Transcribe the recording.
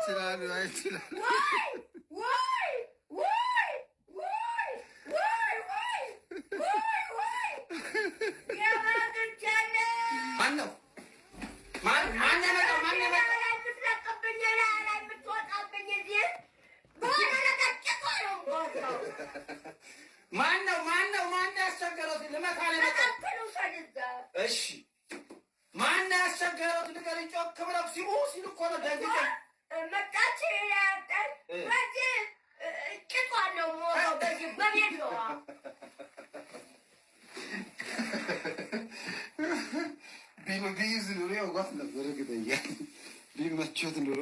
ይችላሉ፣ አይችላሉ። ወይ ወይ ወይ ወይ ወይ ወይ ወይ የመግቻለሁ። ማን ነው? ማን ማን ያመጣው? ማን ያመጣው? ላይ የምትለቅብኝ ላይ ላይ የምትወጣብኝ እዚህ በሆነ ነገር ጭቆ ነው የምወጣው። ማን ነው? ማን ነው? ማን ነው ያስቸገረው? ልመታ ነው የመጣው። ተቀብሉ ውሰድ እዛ። እሺ፣ ማን ነው ያስቸገረው? ንገሪኝ። ጮክ ብለው ሲሉ ሲሉ እኮ ነው ደንግጬ። መጣች ያጠን በዚህ ጭቋን ነው የምወጣው። በዚህ በቤቷ። ቢይዝ ኑሮ ያውቋት ነበር። እርግጠኛ ቢመቾት ኑሮ።